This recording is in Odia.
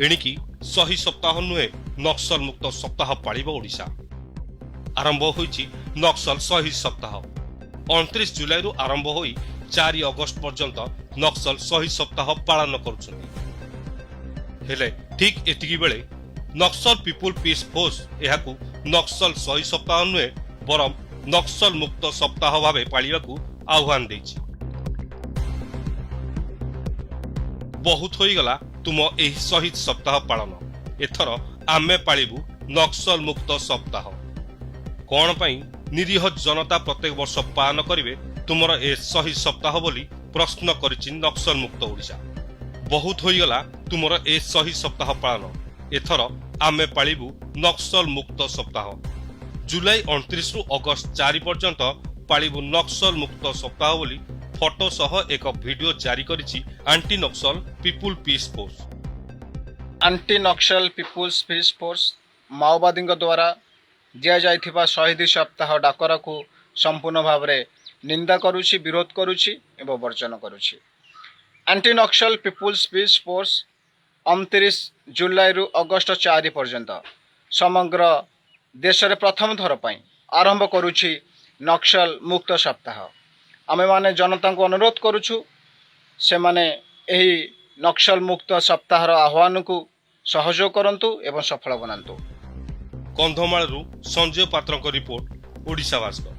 ଏଣିକି ଶହୀଦ ସପ୍ତାହ ନୁହେଁ, ନକ୍ସଲ ମୁକ୍ତ ସପ୍ତାହ ପାଳିବ ଓଡ଼ିଶା। ଆରମ୍ଭ ହୋଇଛି ନକ୍ସଲ ଶହୀଦ ସପ୍ତାହ। 29 ଜୁଲାଇରୁ ଆରମ୍ଭ ହୋଇ 4 ଅଗଷ୍ଟ ପର୍ଯ୍ୟନ୍ତ ନକ୍ସଲ ଶହୀଦ ସପ୍ତାହ ପାଳନ କରୁଛନ୍ତି। ହେଲେ ଠିକ୍ ଏତିକି ବେଳେ ନକ୍ସଲ ପିପୁଲ ପିସ୍ ଫୋର୍ସ ଏହାକୁ ନକ୍ସଲ ଶହୀଦ ସପ୍ତାହ ନୁହେଁ, ବରଂ ନକ୍ସଲ ମୁକ୍ତ ସପ୍ତାହ ଭାବେ ପାଳିବାକୁ ଆହ୍ୱାନ ଦେଇଛି। ବହୁତ ହୋଇଗଲା ତୁମ ଏହି ଶହୀଦ ସପ୍ତାହ ପାଳନ, ଏଥର ଆମେ ପାଳିବୁ ନକ୍ସଲ ମୁକ୍ତ ସପ୍ତାହ। କ'ଣ ପାଇଁ ନିରୀହ ଜନତା ପ୍ରତ୍ୟେକ ବର୍ଷ ପାଳନ କରିବେ ତୁମର ଏ ଶହୀଦ ସପ୍ତାହ ବୋଲି ପ୍ରଶ୍ନ କରିଛି ନକ୍ସଲ ମୁକ୍ତ ଓଡ଼ିଶା। ବହୁତ ହୋଇଗଲା ତୁମର ଏ ଶହୀଦ ସପ୍ତାହ ପାଳନ, ଏଥର ଆମେ ପାଳିବୁ ନକ୍ସଲ ମୁକ୍ତ ସପ୍ତାହ। ଜୁଲାଇ 29ରୁ ଅଗଷ୍ଟ 4 ପର୍ଯ୍ୟନ୍ତ ପାଳିବୁ ନକ୍ସଲ ମୁକ୍ତ ସପ୍ତାହ ବୋଲି ଫଟୋ ସହ ଏକ ଭିଡିଓ ଜାରି କରିଛି anti Naxal people peace force. Anti Naxal people's peace force ମାଓବାଦୀଙ୍କ ଦ୍ୱାରା ଦିଆଯାଇଥିବା ଶହୀଦ ସପ୍ତାହ ଡାକରାକୁ ସମ୍ପୂର୍ଣ୍ଣ ଭାବରେ ନିନ୍ଦା କରୁଛି, ବିରୋଧ କରୁଛି ଏବଂ ବର୍ଜନ କରୁଛି। Anti Naxal people's peace force 29 ଜୁଲାଇରୁ ଅଗଷ୍ଟ 4 ପର୍ଯ୍ୟନ୍ତ ସମଗ୍ର ଦେଶରେ ପ୍ରଥମ ଥର ପାଇଁ ଆରମ୍ଭ କରୁଛି ନକ୍ସଲ ମୁକ୍ତ ସପ୍ତାହ। ଆମେମାନେ ଜନତାଙ୍କୁ ଅନୁରୋଧ କରୁଛୁ, ସେମାନେ ଏହି ନକ୍ସଲ ମୁକ୍ତ ସପ୍ତାହର ଆହ୍ୱାନକୁ ସହଯୋଗ କରନ୍ତୁ ଏବଂ ସଫଳ ବନାନ୍ତୁ। କନ୍ଧମାଳରୁ ସଞ୍ଜୟ ପାତ୍ରଙ୍କ ରିପୋର୍ଟ, ଓଡ଼ିଶା ଭାସ୍କର।